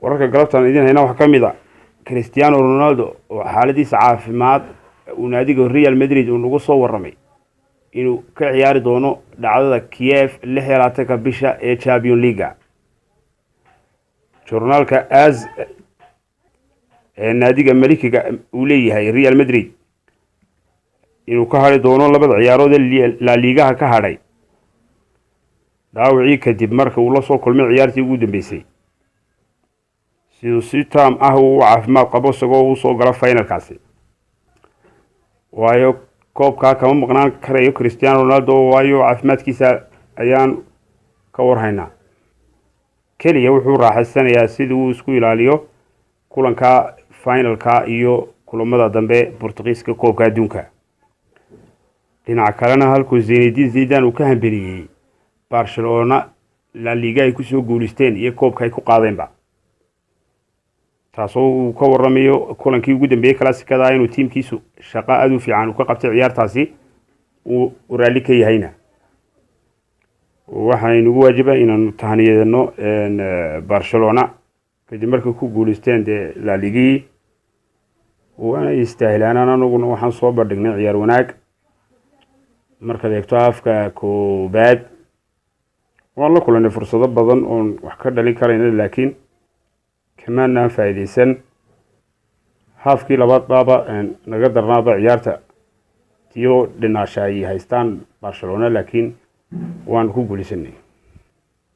Wararka galabtaan idiin hayna waxaa ka mid a Cristiano Ronaldo oo xaaladiisa caafimaad uu naadiga Real Madrid uu nagu soo waramay inuu ka ciyaari doono dhacdada Kiev 26-ka bisha ee Champion League-ga. Journaalka AS ee naadiga malikiga uu leeyahay Real Madrid inuu ka hadhi doono labada ciyaarood ee La Ligaha ka hadhay dhaawacii kadib marka uu la soo kulmay ciyaartii ugu dambeysay, siduu si taam ah uu caafimaad qabo isagoo uu soo galo finalkaasi, waayo koobkaa kama maqnaan karayo Cristiano Ronaldo, waayo caafimaadkiisa ayaan ka warhaynaa. Keliya wuxuu raaxaysanayaa sidii uu isku ilaaliyo kulanka finalka iyo kulamada dambe Bortugiiska koobka adduunka. Dhinaca kalena, halkuu Zinedine Zidane uu ka hambeliyey Barcelona La Liga ay kusoo guuleysteen iyo koobka ay ku qaadeenba, taasoo uu ka waramayo kulankii ugu dambeeyey classicada inuu tiimkiisu shaqo aada u fiican uu ka qabtay ciyaartaasi, uu raalli ka yahayna. Waxaynugu waajiba inaanu tahniyadano Barcelona kadib markay ku guuleysteen dee La Ligihii, waana istaahilaanaan. Anaguna waxaan soo bandhignay ciyaar wanaag. Markaad eegto afka koobaad, waan la kulanay fursado badan oon wax ka dhalin karayna, laakiin kamaanaan faa'iideysan. Haafkii labaad baaba naga darnaaba ciyaarta tiyo dhinaasha ay haystaan Barcelona, laakiin waan ku guulaysanay.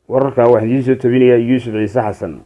Wararka waxaan idiin soo tabinayaa Yuusuf Ciise Xasan.